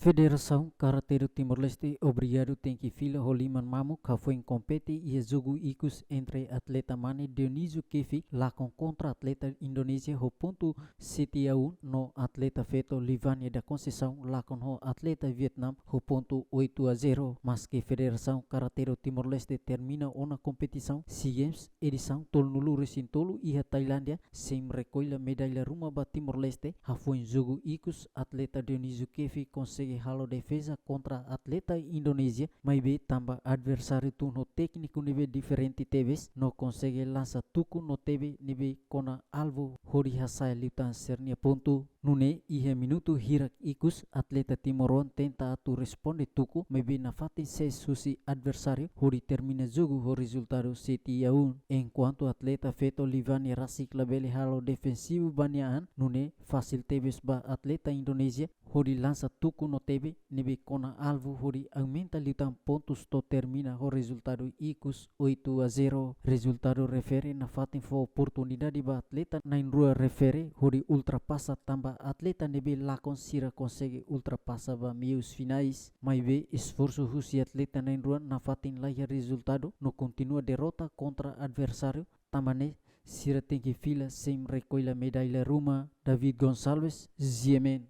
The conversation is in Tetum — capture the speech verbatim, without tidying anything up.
Federasaun Karate do Timor-Leste obrigadu tenke fila ho liman mamuk hafoin kompete iha jogu ikus entre atleta mane Dionísio Kefi lakon kontra atleta Indonézia ho pontu sete a um no atleta feto Livania da Conceição lakon ho atleta Vietnam ho pontu oito a zero. Maske Federasaun Karate do Timor-Leste termina ona kompetisaun SEA Games edisaun tolunulu-resin-tolu iha Tailándia, sein rekolla medalla ruma ba Timor-Leste, hafoin jogu ikus atleta Dionísio Kefi konsege halo defeza kontra atleta Indonézia, maibé tanba adversáriu tun ho tékniku ne'ebé diferente tebes, no konsege lansa tuku no tebe ne'ebé kona alvu hodi hasa'e liután sira-nia pontu. Nune'e iha minutu hirak ikus atleta timoroan tenta atu responde tuku, maibé nafatin sees husi adversáriu hodi termina jogu ho rezultadu sete a um. Enkuantu atleta feto Livania rasik labele halo defensivu ba nia an, nune'e fasil tebes ba atleta Indonézia hodi lansa tuku no tebe ne'ebé kona alvu hodi aumenta liután pontus to'o termina ho rezultadu ikus oito a zero. Rezultadu refere nafatin fó oportunidade ba atleta na'in-rua refere hodi ultrapasa tanba atleta ne'ebé lakon sira konsege ultrapasa ba meius finais. Maibé esforsu husi atleta na'in-rua nafatin laiha rezultadu no kontinua derrota kontra adversáriu, tanba ne'e sira tenke fila sein rekolla medalla ruma. David Gonçalves, G M N.